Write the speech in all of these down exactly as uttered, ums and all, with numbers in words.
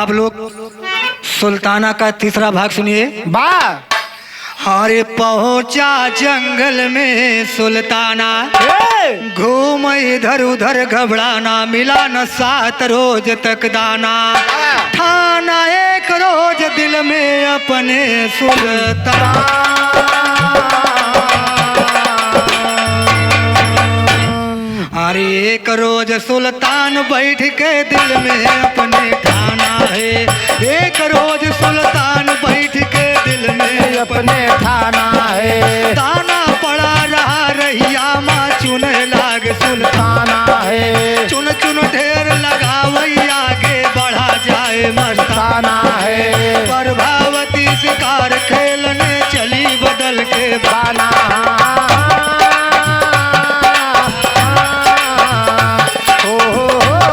आप लोग सुल्ताना का तीसरा भाग सुनिए। वाह। अरे पहुंचा जंगल में सुल्ताना, ए! घूम इधर उधर घबराना, मिला न सात रोज तक दाना। हाँ। ठाना एक रोज दिल में अपने सुल्तान। अरे एक रोज सुल्तान बैठ के दिल में अपने ठाना है, एक रोज सुल्तान बैठ के दिल में अपने ठाना है। दाना पड़ा रहा रहिया मा चुने लाग सुल्ताना है। चुन चुन ढेर लगावई आगे बढ़ा जाए मस्ताना है। प्रभावती शिकार खेलने चली बदल के बाना। ओ हो हो।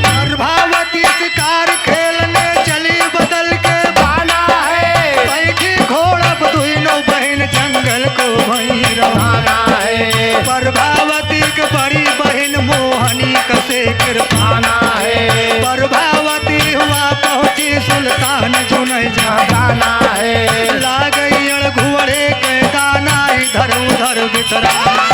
प्रभावती शिकार खेलने चली बदल के बाना है। बैठी घोड़ा दुइनो बहिन जंगल को भई रवाना है। प्रभावती के बड़ी बहिन मोहनी कसे कृपाना है। प्रभावती हुआ पहुंची सुल्तान जुनैजा जाना है। लाग अड़ घुअड़े के दाना इधर उधर बितराना।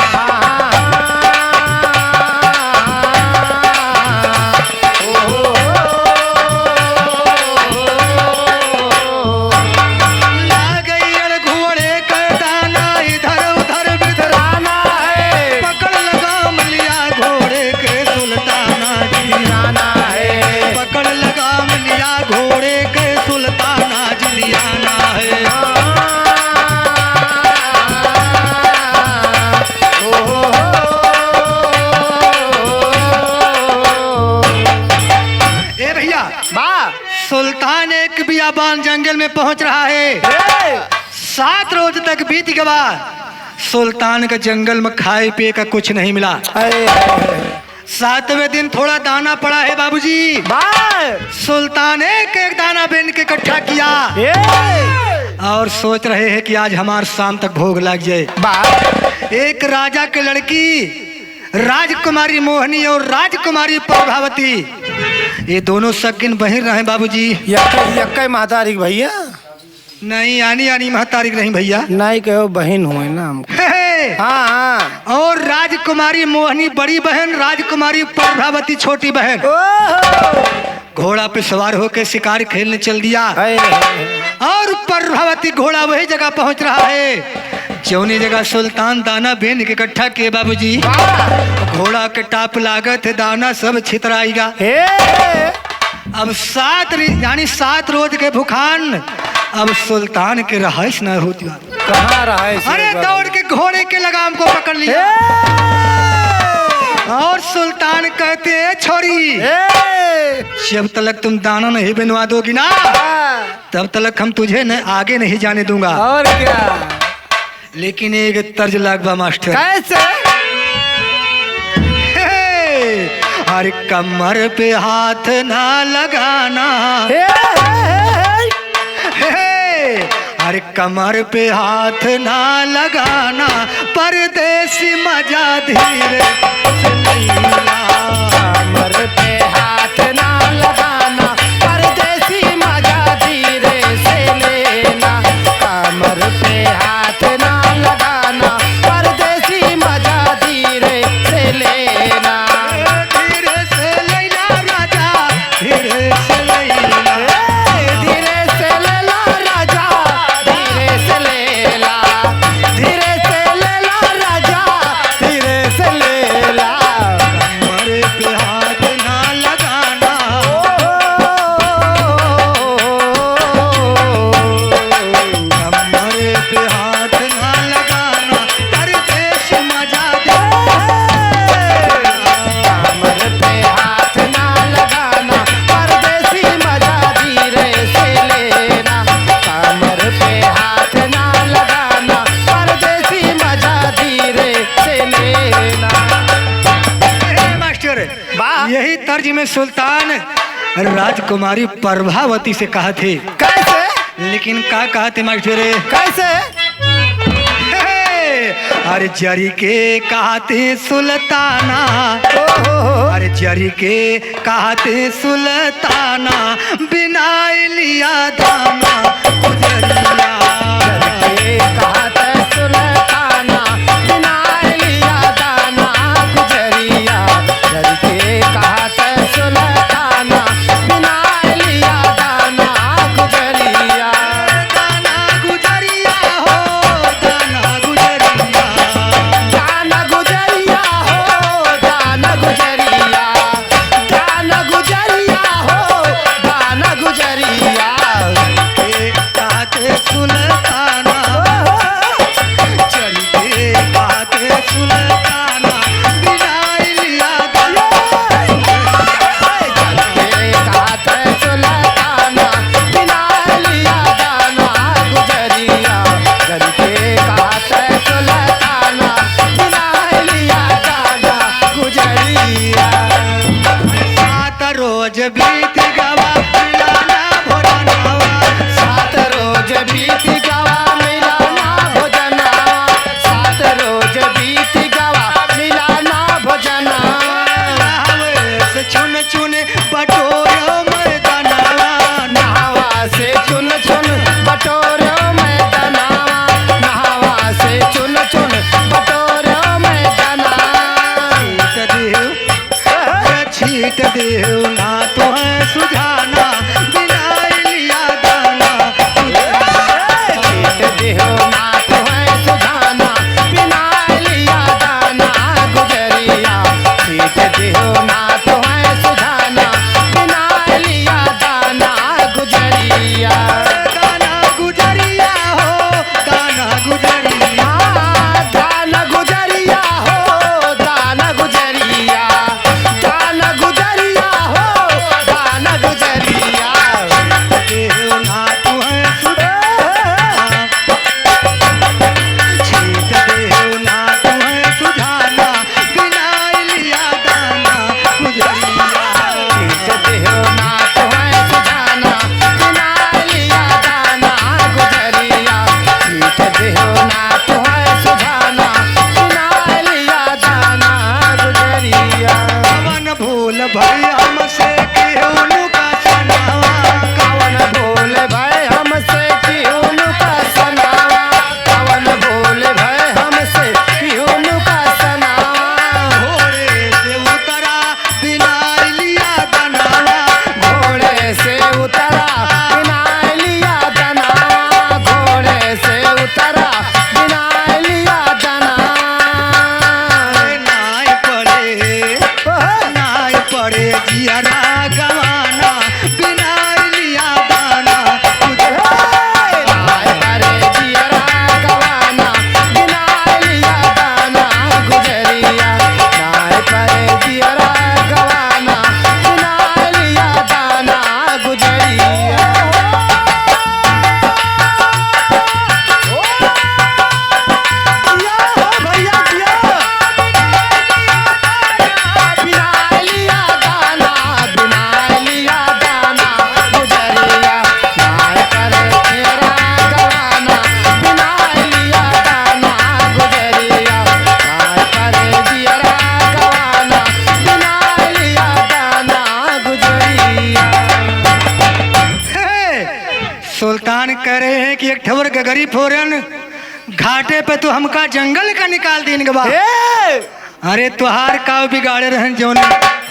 लाग अड़ घुअड़े के दाना इधर उधर बितराना है। पकड़ लगाम लिया घोड़े के सुल्ताना जी आना है। पकड़ लगाम लिया घोड़े के सुल्ताना जी आना है। ओ हो हो। ए भैया, वाह। सुल्तान एक बियाबान जंगल में पहुंच रहा है। ए! सात रोज तक बीत गवा, सुल्तान के जंगल में खाए पिए का कुछ नहीं मिला। अरे! सातवें दिन थोड़ा दाना पड़ा है बाबूजी। वाह! सुल्तान एक एक दाना बीन के इकट्ठा किया ए! और सोच रहे हैं कि आज हमार शाम तक भोग लग जाए। वाह! एक राजा के लड़की राजकुमारी मोहनी और राजकुमारी प्रभावती, ये दोनों सगिन बहिन रहे बाबूजी। यक्के, यक्के महतारी के भैया? नहीं, आनी आनी महतारी के नहीं भैया। नहीं कहो, बहिन हुए ना हमको। हे, हे। हाँ, हाँ। और राजकुमारी मोहनी बड़ी बहन, राजकुमारी प्रभावती छोटी बहन। ओहो। घोड़ा पे सवार होके शिकार खेलने चल दिया। हाय, हाय, हाय। और प्रभावती घोड़ा वही जगह पहुंच रहा है, जौनी जगह सुल्तान दाना बीन के इकट्ठा किए बाबूजी। वाह। घोड़ा के टाप लागत है, दाना सब छितराइगा। हे। अब सात रि-, यानी सात रोज के भुखान, अब सुल्तान के रहाइश न होती। कहाँ रहा है इसे अरे, एक बार? दौड़ के घोड़े के लगाम को पकड़ लिया। ए! और सुल्तान कहते, "ए छोरी, ए! जब तलक तुम दाना नहीं बिनवा दोगी ना, हाँ। तब तलक हम तुझे न, आगे नहीं जाने दूंगा।" और क्या? लेकिन एक तर्ज लाग बा मास्टर। कैसे? हे, अरे कमर पे हाथ ना लगाना। हे, हे, हे, हे। हे, अरे कमर पे हाथ ना लगाना, परदेसी मजा धीरे से लैला। कमर पे हाथ ना लगाना, परदेसी मजा धीरे से लेना। कमर पे हाथ ना लगाना, परदेसी मजा धीरे से लेना। धीरे से लैला राजा, धीरे से लैला। ए, धीरे से लेला राजा, धीरे से लेला। धीरे से लेला राजा, धीरे से लेला। कमर पे हाथ ना लगाना। कमर पे हाथ ना लगाना, परदेसी मजा धीरे। कमर पे हाथ ना लगाना, परदेसी मजा धीरे से लेना। कमर पे हाथ ना लगाना, परदेसी मजा धीरे से लेना। ए मास्टर, वाह। यही तर्ज में सुल्तान राजकुमारी प्रभावती से कहा थे। कैसे? लेकिन का कहा थे मास्टर? कैसे? हे, अरे जरी के कहत सुल्ताना, अरे जरी के कहत सुल्ताना, बिनाइ लिया दाना गुजरिया। जरी के कहत सुल्ताना, बिनाइ लिया दाना गुजरिया। जरी के कहत सुल्ताना, बिनाइ लिया दाना गुजरिया। दाना गुजरिया हो, दाना गुजरिया। दाना गुजरिया हो, दाना गुजरिया। दाना गुजरिया हो, दाना गुजरिया। के कहत सुल्ताना, चढ़ के कहत सुल्ताना, बिनाइ लिया दाना। चढ़ के कहत सुल्ताना, बिनाइ लिया दाना गुजरिया। चढ़ के कहत सुल्ताना, बिनाइ लिया दाना गुजरिया। सात रोज बीत गवा, मिला ना भोजनवा। सात रोज बीत गवा, मिला ना भोजनवा। सात रोज बीत गवा, मिला ना भोजनवा। नहावे से चुन चुन बटोरो मैदानवा। नहावा से चुन चुन बटोरो मैदानवा। नहावा से चुन चुन बटोरो मैदानवा। छीट देहु, छीट देहु ना तोहैं सुझाना, बिनाइ लिया दाना। छीट देहु ना तोहैं सुझाना, बिनाइ लिया दाना गुजरिया। छीट देहु ना तोहैं सुझाना, बिनाइ लिया दाना गुजरिया। दाना गुजरिया हो, दाना गुजरिया। दाना गुजरिया हो, दाना गुजरिया। दाना गुजरिया हो, दाना गुजरिया। देहु ना तोहैं सुधा। छीट देहु ना तोहैं सुझाना, बिनाइ लिया दाना गुजरिया। छीट देहु ना तोहैं सुझाना, बिनाइ लिया दाना गुजरिया। छीट देहु ना तोहैं सुझाना, बिनाइ लिया दाना गुजरिया। कवन भूल भई हमसे केहू नु का सनावा। कवन भूल भई हमसे केहू नु का सनावा। कवन भूल भई हमसे केहू नु का सनावा। घोड़े से उतरा बिनाइ लिया दनावा। घोड़े से उतरा बिनाइ लिया दनावा। घोड़े से उतरा बिनाइ लिया दनावा। नाय पड़े, ओहो। नाय पड़े जियरा गवाना, बिनाइ लिया दाना गुजरिया। नाय पड़े जियरा गवाना, बिनाइ लिया दाना गुजरिया। नाय पड़े जियरा गवाना, बिनाइ लिया दाना गुजरिया। जिया हो भैया, जिया। बिनाइ लिया दाना, बिनाइ लिया दाना गुजरिया। नाय करे जियरा गवाना, बिनाइ लिया दाना गुजरिया। नाय करे जियरा गवाना, बिनाइ लिया दाना गुजरिया। हे, सुल्तान कह रहे हैं कि एक ठवर गगरी फोरन, घाटे पे तू हमका जंगल का निकाल दीन के बा। ए! अरे तोहार का बिगाड़े रहन जौन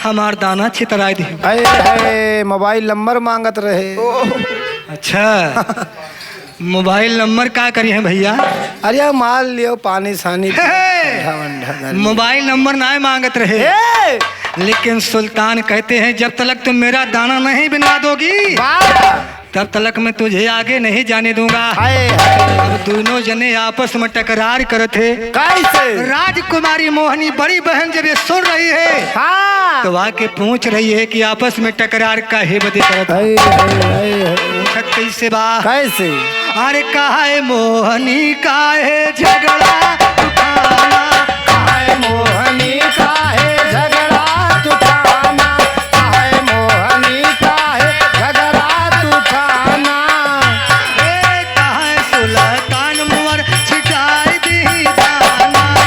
हमार दाना छितराई दी। अरे, अरे, मोबाइल नंबर मांगत रहे। अच्छा, मोबाइल नंबर का करी है भैया? अरे यार, मान लियो पानी सानी हे! ठंडा वंडा गर्मी। मोबाइल नंबर ना मांगत रहे। ए! लेकिन सुल्तान कहते हैं, "जब तलक तुम मेरा दाना नहीं बिनवा दोगी, वाह! तब तलक मैं तुझे आगे नहीं जाने दूंगा।" हाय, हाय। अब दोनों जने आपस में टकरार करत है। कैसे? राजकुमारी मोहनी बड़ी बहन जब ये सुन रही है, हाँ। तो आके पूछ रही है कि आपस में टकरार काहे बदे करत है? हाय, हाय, हाय, हाय। पूछत कैसे बा? कैसे? अरे काहे मोहनी काहे झगड़ा तू ठाना? काहे मोहनी काहे झगड़ा तू ठाना? काहे मोहनी काहे झगड़ा तू ठाना? ए, काहे सुल्तान मोर छिटाई दी दाना?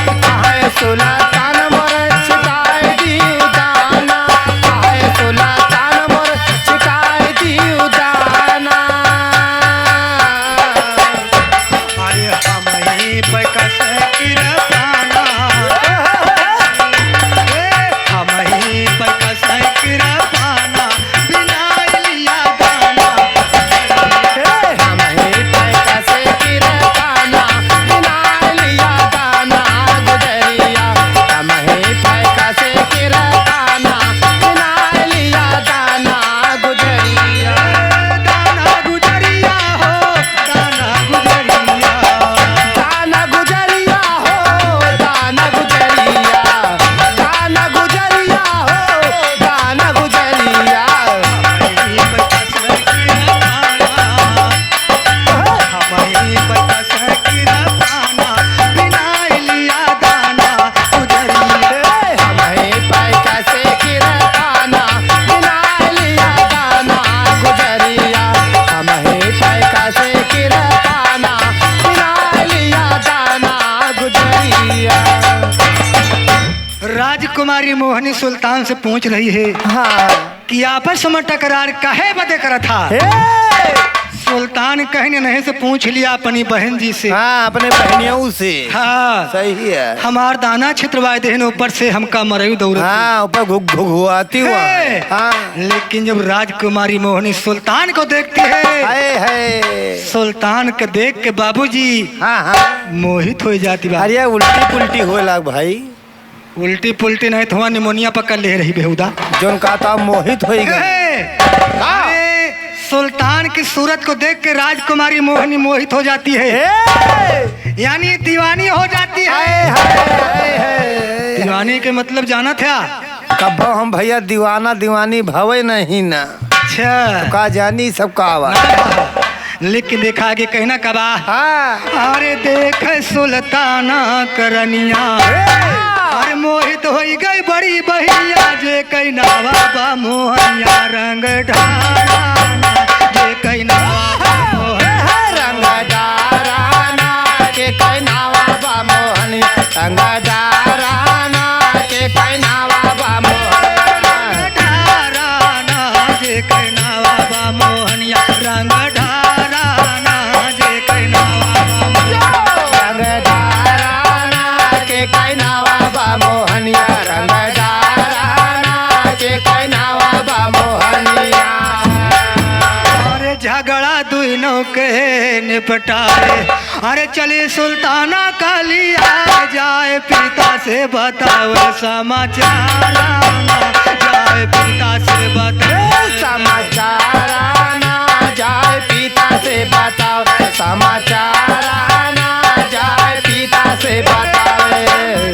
कुमारी मोहनी सुल्तान से पूछ रही है हाँ। कि आपस में टकरार काहे बदे करत हा? हे! सुल्तान कहिन इन्हीं से पूछ लिया अपनी बहन जी से। हाँ, अपने बहनियों से। हाँ। सही है। हमार दाना छितरवाए देहन, ऊपर से हमका मरई दौड़त। हाँ, ऊपर घु-, घुघुआती हुआ हे! है। हाँ। लेकिन जब राजकुमारी मोहनी सुल्तान को देखती है, हाय, हाय। सुल्तान के देख के बाबूजी हाँ, हाँ। मोहित हो जाती बा। अरे, उल्टी पुल्टी होए लाग भाई। उल्टी पुल्टी नहीं तो हुआ, निमोनिया पकड़ ले रही बेहुदा। जोन कहता मोहित होई गई। हे! हाँ। अरे, सुल्तान की सूरत को देख के राजकुमारी मोहनी मोहित हो जाती है। हे! यानी दीवानी हो जाती है। हाय, हाय, हाय, हाय। दीवानी के मतलब जानत है? कब्बो हम भैया दीवाना दीवानी भवे नहीं ना। अच्छा। तो का जानी सब का आवा। लेकिन देखा आगे कहना का बा। हाँ। अरे देख सुल्ताना करनिया। हे! अरे मोहित होई गई बड़ी बहिया, जे कहना बा मोहनिया रंग ढाराना, जे कहना बा मोहनिया। रंग ढाराना, जे कहना बा मोहनिया रंग ढाराना, जे कहना बा मोहनिया। ढाराना, जे कहना बा मोहनिया रंग ढाराना, जे कहना बा मोहनिया। रंग ढाराना, जे कहना बा मोहनिया, रंग ढाराना, जे कहना बा मोहनिया। अरे झगड़ा दुइनों के निपटाए। अरे चली सुल्ताना काली आ जाए, पिता से बतावे समाचार आना जाए, पिता से बतावे समाचार आना जाए, पिता से बतावे समाचार आना जाए, पिता से बतावे।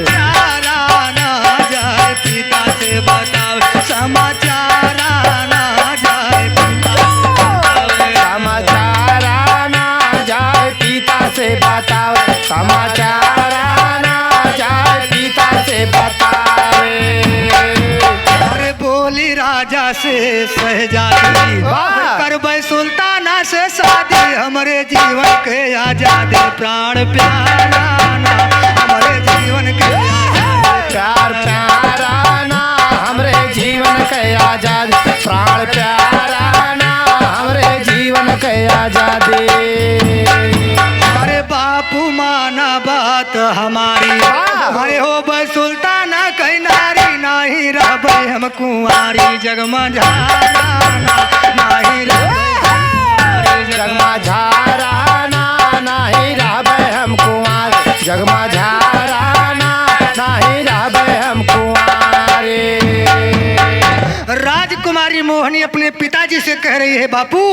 चार आना जाए, पिता से बतावे समाचार आना जाए, पिता से बतावे। समाचार आना जाए, पिता से बतावे, समाचार आना जाए, पिता से बतावे। अरे बोली राजा से शहजादी, वाह। करबै सुल्ताना से शादी, हमरे जीवन के आजादी, प्राण प्यारा ना, हमरे जीवन के आजादी। प्यार प्यारा ना, हमरे जीवन के आजादी, प्राण प्यारा ना, हमरे जीवन के आजादी। अरे बापू माना बात हमारी, हाँ। अरे होबै सुल्ताना कै नारी, नाही रहबै हम कुंवारी, जग मा झाराना, नाही रहबै हम कुंवारी, जग मा झाराना, नाही रहबै हम कुंवारी, जग मा झाराना, नाही रहबै हम कुंवारी। राजकुमारी मोहनी अपने पिताजी से कह रही है, बापू,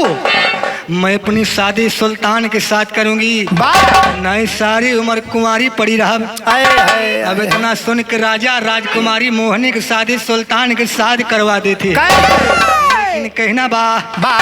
मैं अपनी शादी सुल्तान के साथ करूंगी। वाह! नहीं, सारी उम्र कुंवारी पड़ी रहब। आए, आए, अब आए। इतना सुन के राजा राजकुमारी मोहनी के शादी सुल्तान के साथ करवा देते। कैसे? लेकिन कहना बा, बा।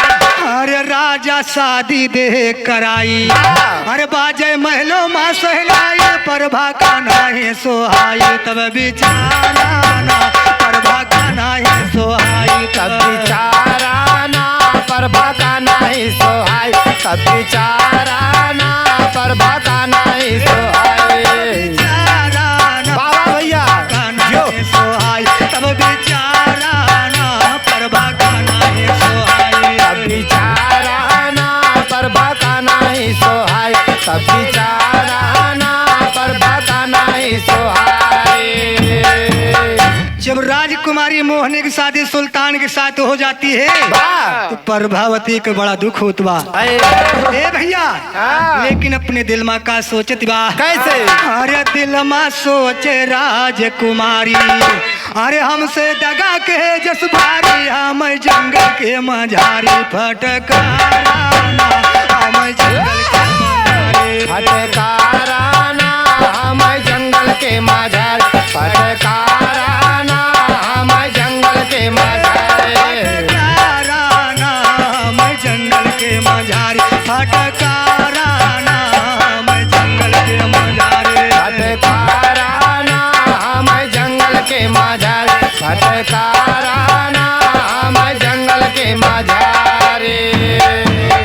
अरे राजा शादी देह कराई, बा। अरे बाजे महलों मा सहनाई, प्रभा का नाही सोहाई, तब विचाराना, प्रभा का नाही सोहाई, तब विचाराना, प्रभा का नाही सोहाई, तब विचाराना, प्रभा का नाही सोहाई। विचाराना, बाबा भैया, का नाही जो। सोहाई, तब विचाराना, प्रभा का नाही सोहाई। तब विचाराना, प्रभा का नाही सोहाई, तब विचाराना, प्रभा का नाही सोहाई। जब राजकुमारी मोहनी की शादी सुल्तान के साथ हो जाती है, वाह! तो प्रभावती के बड़ा दुख होत बा। अरे। ए भैया, हाँ। लेकिन अपने दिल मा का सोचत बा? कैसे? अरे दिल मा सोचे राजकुमारी, अरे हमसे दगा के जस भारी, हम जंगल के मझारी फटकाराना, हम जंगल के मझारी। फटकाराना, हम जंगल के मझारी, फटकाराना, हम जंगल के मझारी। फटकाराना, हम जंगल के मझारी, फटकाराना, हम जंगल के मझारी। फटकाराना, हम जंगल के मझारी, फटकाराना, हम जंगल के मझारी।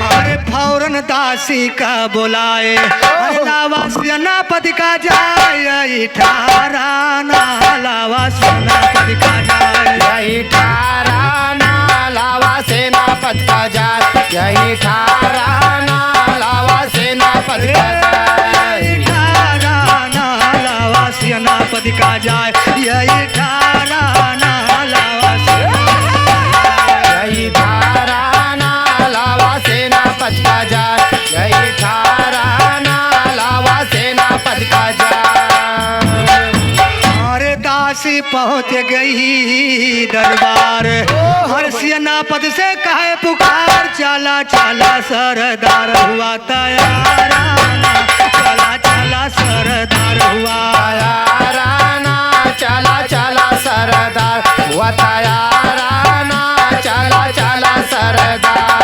अरे फौरन दासी का बुलाए, अरे लावा सेनापति का जाए, ई ठाराना लावा। लावा सेनापति का जाए। यही ठाराना लावा सेनापति का जाए। यही ठाराना लावा सेनापति का जाए। यही ठाराना लावा सेनापति का जाए। यही ठाराना लावा सेनापति का जाए। यही ठाराना लावा सेनापति का जाए। यही ठाराना लावा सेनापति का जाए। अरे दासी पहुँच गई दरबार। अरे सेनापति से कहे पुकार, चला चला सरदार हुआ तैयाराना। चला चला सरदार हुआ तैयाराना। चला चला सरदार हुआ तैयाराना। चला चला सरदार।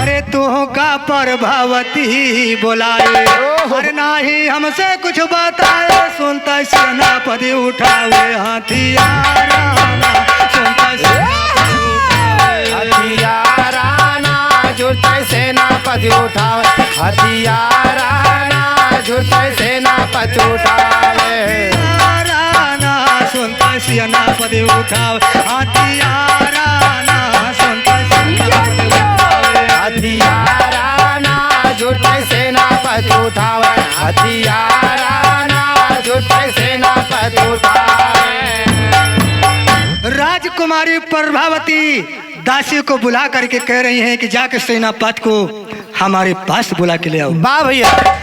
अरे तोहका प्रभावती बोलाए। अरे नाही हमसे कुछ बताए। सुनता सेनापति उठावे हथियाराना। सुनता सेनापति उठावे हथियाराना। जुटता सेनापति उठावे हथियाराना। जुटता सेनापति उठावे हथियाराना। सुनता सेनापति उठावे हथियाराना। सुनता सेनापति उठावे हथियाराना। जुटता सेनापति उठावे हथियाराना। जुटता सेनापति उठावे। राजकुमारी प्रभावती दासी को बुला करके कह रही हैं कि जाके सेनापति को हमारे पास बुला के ले आओ। वाह भैया।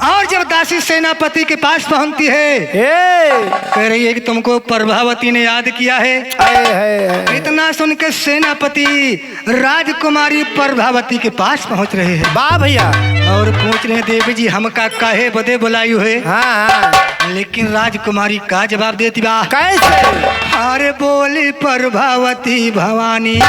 और जब दासी सेनापति के पास पहुंचती है, ए। कह रही है कि तुमको प्रभावती ने याद किया है। आए, हाय, हाय। इतना सुन के सेनापति राजकुमारी प्रभावती के पास पहुंच रहे हैं। वाह भैया। और पूछ रहे हैं, "देवी जी, हमका काहे बदे बुलायु है?" हाँ, हाँ। लेकिन राजकुमारी का जवाब देती बा? कैसे? अरे बोली प्रभावती भवानी,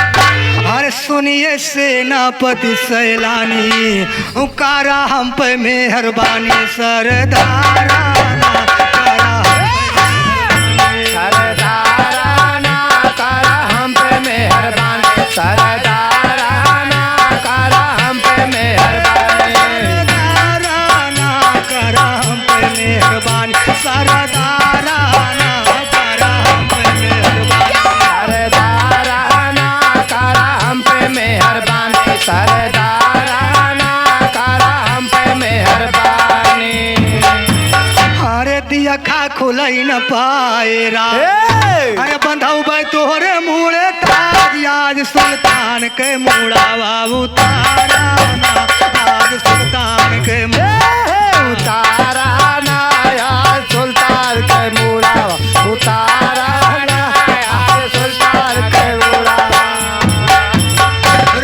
अरे सुनिए सेनापति सैलानी, करा हम पे मेहरबानी सरदाराना, करा हम पे सरदाराना, करा हम पे मेहरबानी, सरदाराना, करा हम पे मेहरबानी। सरदाराना, करा हम पे मेहरबानी, सरदाराना, करा हम पे मेहरबानी। सरदाराना, करा हम पे मेहरबानी, सरदाराना, करा हम पे मेहरबानी। अरे दिया खा खुलई न पाए राम। ए! अरे बंधौबै तोहरे मूड़े ताज, आज सुल्तान के मूड़ावा उताराना, आज सुल्तान के मूड़ावा उताराना, आज सुल्तान के मूड़ावा उताराना, आज सुल्तान के मूड़ावा।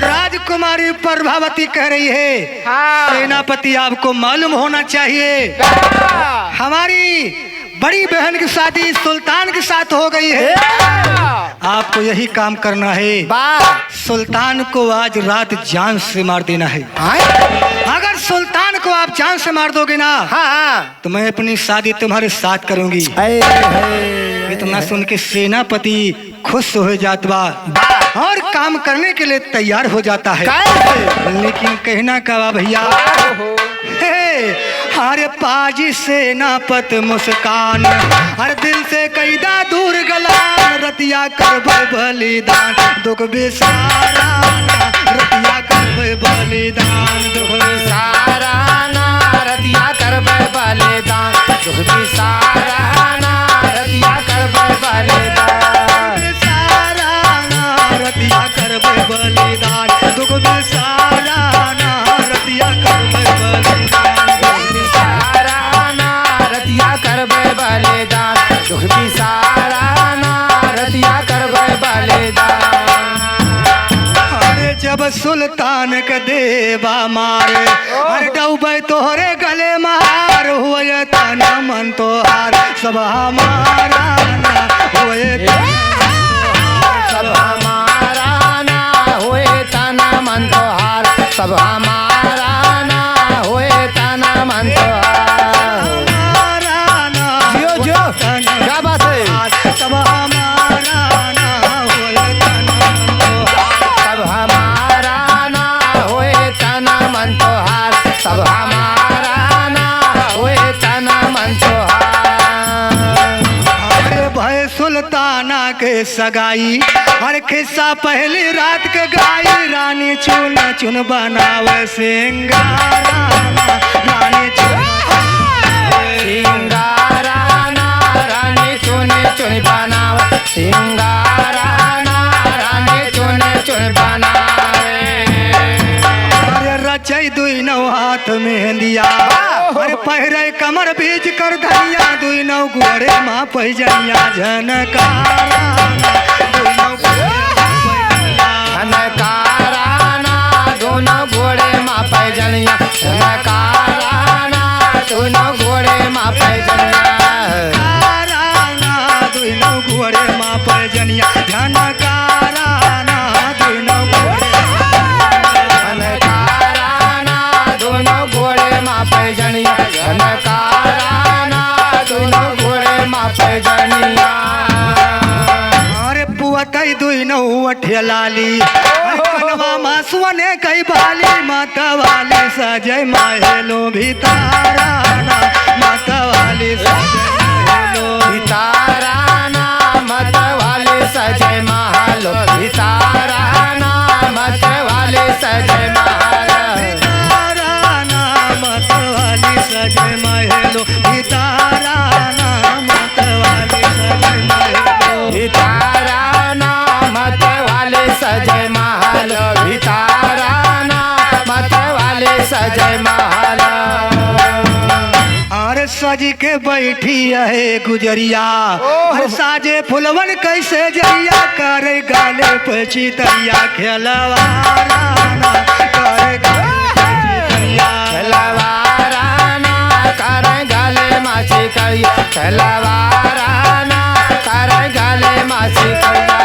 राजकुमारी प्रभावती कह रही है, हाँ। सेनापति, आपको मालूम होना चाहिए, हाँ। हमारी बड़ी बहन की शादी सुल्तान के साथ हो गई है। ए! आपको यही काम करना है। वाह! सुल्तान को आज रात जान से मार देना है। आए? अगर सुल्तान को आप जान से मार दोगे ना, हाँ, हाँ। तो मैं अपनी शादी तुम्हारे साथ करूंगी। आए, हाय, इतना हाय। सुन के सेनापति खुश हो जात बा और काम करने के लिए तैयार हो जाता है। कैसे? लेकिन कहना का बा भैया, ओहो। हे, अरे पाजी सेनापत मुस्कान, हर दिल से कैदा दूर गलान, रतिया करबै बलिदान, दुख बिसाराना, रतिया करबै बलिदान, दुख बिसाराना, रतिया करबै बलिदान, दुख बिसाराना, रतिया करबै बलिदान। बिसाराना, रतिया करबै बलिदान, दुख बिसाराना, रतिया करबै बलिदान। दुख बिसाराना, रतिया करबै बलिदान, दुख बिसाराना, रतिया करबै बलिदान। अरे जब सुल्तान के देबा मारे, अरे डूबे तोहरे गले मार, होए तन मन तोहार, सब हमारा ना होए तन मन तोहार, सब हमारा ना होए तन मन तोहार, सब हमारा ना होए तन मन तोहार। हमारा ना जियो, जियो। होए तन क्या बात है? तोहार, सब हमारा ना होए तन मन तोहार। सब हमारा ना होए तन मन तोहार, सब हमारा ना होए तन मन तोहार। ए सगाई, अरे खिस्सा पहली रात के गाई, रानी चुन चुन बनावे सिंगाराना, रानी चुन सिंगाराना, रानी चुन चुन बनावे सिंगाराना, रानी चुन चुन बनावे। अरे रचई दुई नौ हाथ मेहंदिया, अरे पहिरे कमर बीच कर धनिया, दुई नौ गोड़े मा पैजनिया झनकाराना, दुई नौ गोड़े मा पैजनिया। झनकाराना, दोनों गोड़े मा पैजनिया, झनकाराना, दोनों गोड़े मा पैजनिया। काराना, दुई नौ गोड़े मा पैजनिया, झनकाराना, दुई नौ गोड़े। झनकाराना, दोनों गोड़े मा पैजनिया, झनकाराना, दोनों गोड़े मा पैजनिया। अरे पुअतई दुई नौ ठेलाली, अरे कनवा मा सुने कई बाली, मतवाली सजई मा हेलो भिताराना, मतवाली सजई मा हेलो भिताराना, मतवाली सजई मा हेलो भिताराना, मतवाली सजई मा हेलो भिताराना, मतवाली सजई मा हेलो भिताराना, मतवाली सजई मा हेलो भिताराना, मतवाली सजई मा हेलो भिताराना, मतवाली सजई मा हेलो। अरे सजी के बैठी है गुजरिया, ओहो। अरे साजे फुलवन कैसे जरिया, करे गाले पे चितरिया, खेलवाराना, करे गाले पे चितरिया। खेलवाराना, करे गाले मा चितरिया, खेलवाराना, करे गाले मा चितरिया।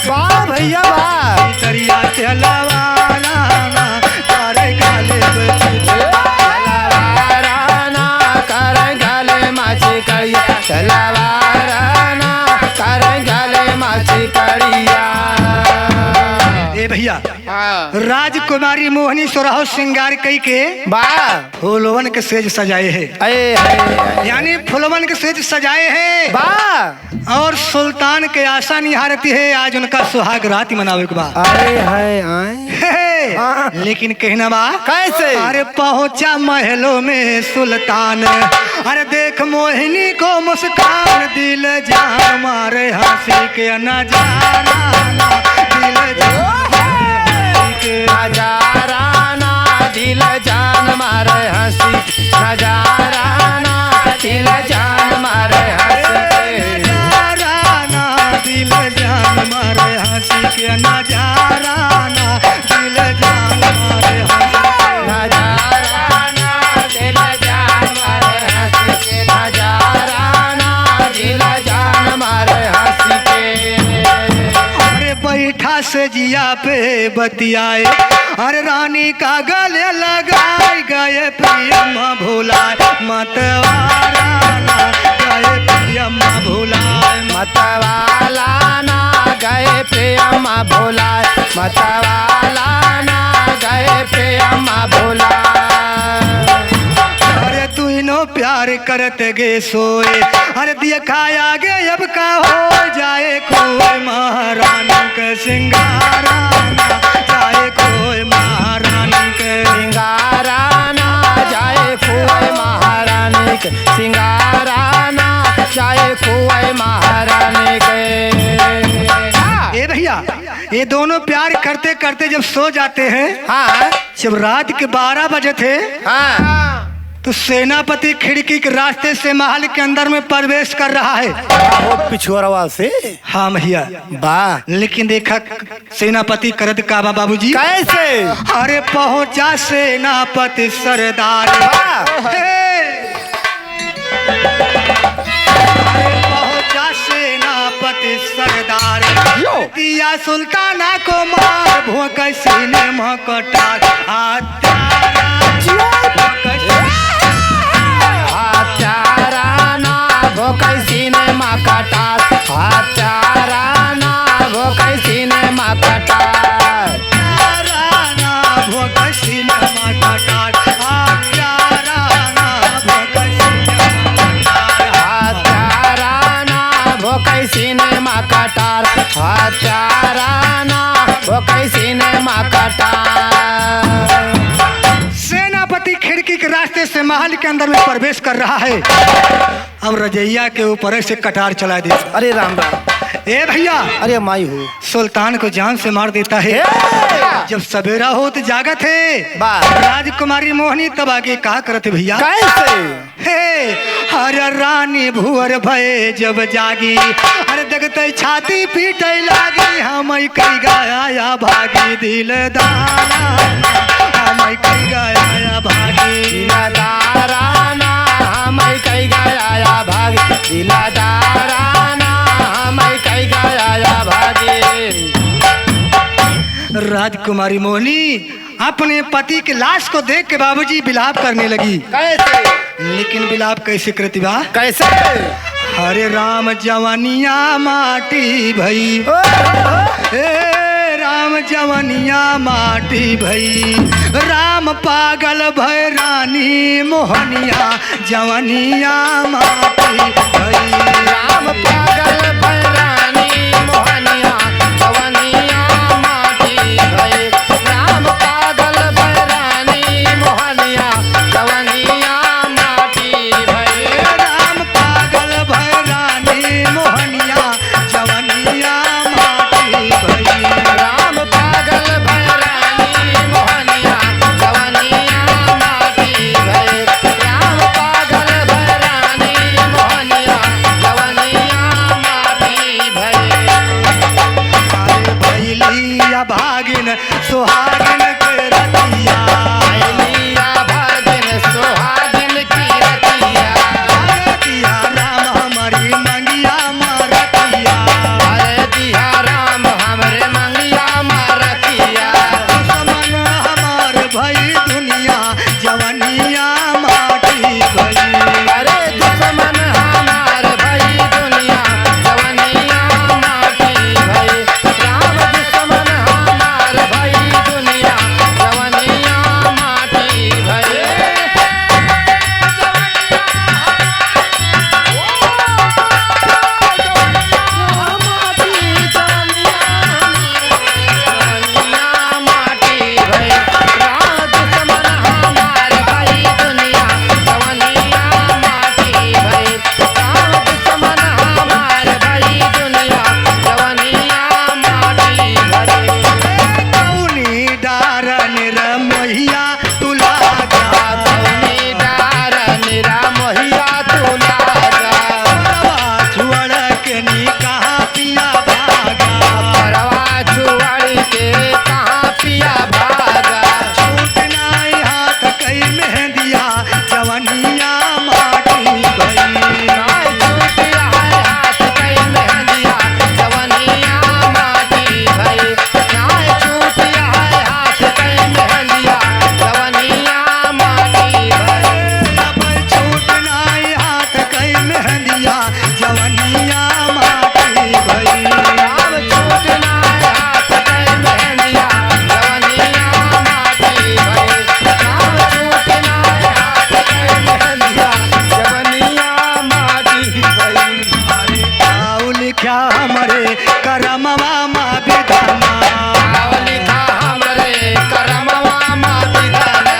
वाह भैया वाह। चितरिया खेलवाराना, करे गाले पे चितरिया। खेलवाराना, करे गाले मा चितरिया। खेलवाराना, करे गाले मा चितरिया। ए भैया, हाँ। राजकुमारी मोहनी सोरहो सिंगार कई के बा। फूलवन के सेज सजाए है। अये, अये, अये। यानी फूलवन के सेज सजाए है। बा। और सुल्तान के आशा निहारती है, आज उनका सुहाग रात मनावे के बा। अरे है, आए। हे, हाँ। लेकिन कहना बा, कैसे? अरे पहुँचा महलों में सुल्तान, अरे देख मोहिनी को मुस्कान, दिल जान मारे हँसी के नजारा, दिल जान मारे हँसी के नजारा ना, दिल जान मारे हँसी, नजारा ना, दिल जान मारे हँसी के। नजारा ना, दिल जान मारे हँसी के, नजारा ना, दिल जान मारे हँसी के। नजारा ना, दिल जान मारे हँसी के, नजारा ना, दिल जान मारे हँसी के। अरे बैठा से जिया पे बतियाए, अरे रानी का गले लगाए, गए प्रियम भुलाए, मतवाला ना, गए प्रियम भुलाए, मतवाला ना, गए प्रियम भुलाए, मतवाला ना, गए प्रियम भुलाए। अरे दुइनो प्यार करत गे सोए, अरे दिया खाया गे अब का हो जाए, खोए महारानी के सिंगारा ना, जाए खोए महारानी के सिंगारा ना, जाए खोए महारानी के सिंगारा ना, जाए खोए महारानी के। ए भैया, ये दोनों प्यार करते करते जब सो जाते हैं, हाँ। जब रात के बारह बजे थे, हाँ। तो सेनापति खिड़की के रास्ते से महल के अंदर में प्रवेश कर रहा है। आहो, पिछुअरवा से। हाँ भैया। वाह। लेकिन देखा, सेनापति करत का बा बाबूजी? कैसे? अरे पहुंचा सेनापति सरदार। वाह। हे। अरे पहुंचा सेनापति सरदार। यो। दिया सुल्ताना को मार, भोंकै सीने में कटार। हत्यारा, जियो। भोंकै सीने हत्यारा ना, भोंकै सीने में कटार। हत्यारा ना, भोंकै सीने में कटार। हत्यारा ना, भोंकै सीने में कटार। हत्यारा ना, भोंकै सीने में कटार। हत्यारा ना, तार हत्याराना, वो कैसी ने माँ कटार। सेनापति खिड़की के रास्ते से महल के अंदर में प्रवेश कर रहा है। अब रजइया के ऊपर से कटार चला दे। अरे राम राम। ए भइया। अरे माई हो। सुल्तान को जान से मार देता है। ए! जब सवेरा होत जागत है। बा। राजकुमारी मोहनी तब आगे का करत है भइया? कैसे? हे, अरे रानी भुअर भये जब जागी, अरे देखते छाती पीटे लागी, हम कई गया या भागी दिलदारा, हम कई गया या भागी। दिलदारा ना, हम कई गया या भागी, दिलदारा ना, हम कई गया या भागी। राजकुमारी मोहनी अपने पति के लाश को देख के बाबूजी विलाप करने लगी। कैसे? लेकिन विलाप कैसे करती बा? कैसे? हरे राम जवनिया माटी भई। ओ, ओ। हे राम जवनिया माटी भई। राम पागल भय रानी मोहनिया जवनिया माटी भई। राम पागल भय रानी मोहनिया, जवनिया माटी भई। राम पागल भय रानी मोहनिया, जवनिया माटी भई। राम पागल भय रानी मोहनिया, जवनिया माटी भई। राम पागल भय रानी मोहनिया, जवनिया माटी भई। राम पागल भय रानी मोहनिया, जवनिया माटी भई। अरे भैलिया भागिन सुहागिन के रतिया। भैलिया भागिन सुहागिन की रतिया। अरे दिया राम हमारी मंगिया मारतिया। अरे दिया राम हमरे मंगिया मारतिया। दुश्मन हमार भई दुनिया, जवनिया माटी भई। अरे दुश्मन हमार भई दुनिया, जवनिया माटी भई। राम दुश्मन हमार भई दुनिया, जवनिया माटी भई। कौनी डार निरमोहिया तू लागा। कौनी डार निरमोहिया तू लागा। छोड़ के नी कहाँ पिया भागा। परवा छोड़ के कहाँ पिया भागा। छूट नाई हाथ कई मेहंदिया, जवनिया माटी भई। नाई छूट हाय हाथ कई मेहंदिया, जवनिया माटी भई। नाई छूट हाय हाथ कई मेहंदिया, जवनिया माटी भई। अब छूट नाई हाथ कई मेहंदिया, जवनिया माटी भई। अब छूट नाई हाथ कई मेहंदिया, जवनिया माटी भई। अब छूट नाई हाथ कई मेहंदिया, जवनिया माटी भई। अरे काऊ लिख्या हमरे करमवा मा विधाना। काऊ लिख्या हमरे करमवा मा विधाना।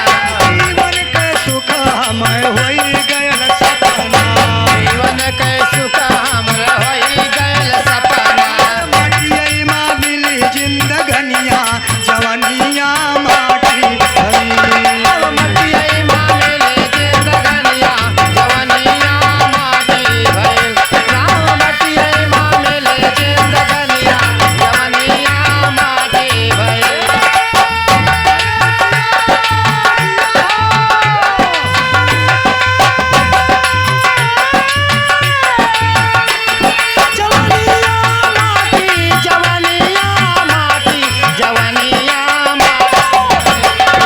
जीवन के सुख हमर होई गयल सपना। जीवन के सुख हमर होई गयल सपना। मटियई मा मिली जिंदगनिया, जवनिया माटी भई। अब मटियई मा मिली जिंदगनिया, जवनिया माटी भई। राम मटियई मा मिली जिंदगनिया, जवनिया माटी भई। जवनिया माटी, जवनिया माटी, जवनिया माटी।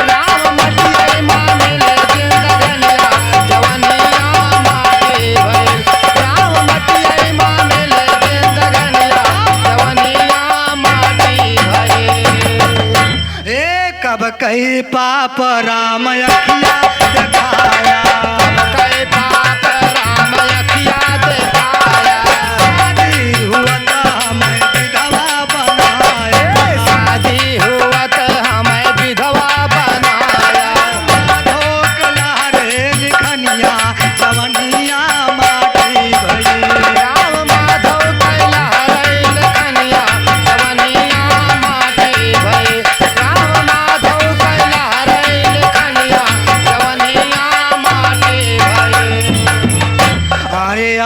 राम मटियई मा मिले जिंदगनिया, जवनिया माटी भई। राम मटियई मा मिले जिंदगनिया, जवनिया माटी भई। ए कब कई पाप राम अखिया देखाया। कब कई पाप राम अखिया देखाया। शादी हुआ था मैं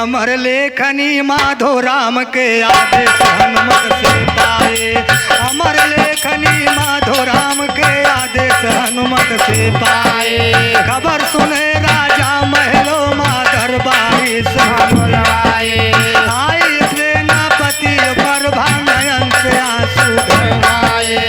अमर लेखनी माधो राम के आदेश हनुमत से पाए। अमर लेखनी माधो राम के आदेश हनुमत से पाए। खबर सुने राजा महलो मा दरबारी से बुलाए। आए सेनापति प्रभा नयन से आंसू ढरकाए।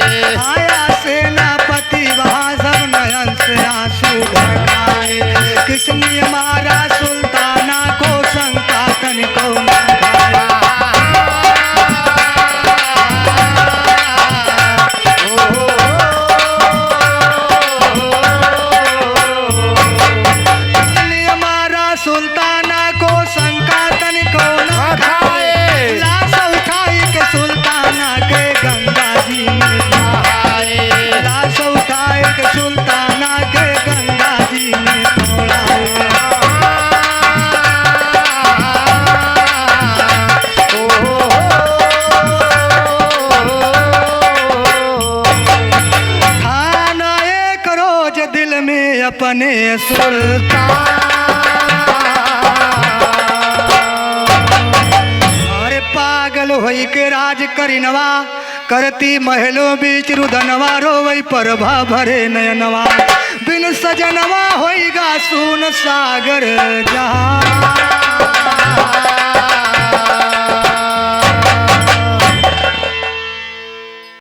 आया सेनापति वहाँ सब नयन से आंसू ढरकाए। किसने मारा सुल्ताना को, शंका तनिको न खाया। किसने मारा सुल्ताना को, शंका तनिको न खाए। लाश उठाई के सुल्ताना के गंगा जी में नहाए। लाश उठाई के सुल्ताना के गंगा जी में नहाए। ठान एक रोज दिल में अपने सुल्तान। अरे पागल होई के राज करिनवा, करती महलो बीच रुदनवा, रोवई प्रभा भरे नयनवा। बिन सजनवा होई गा सून सागर जहान।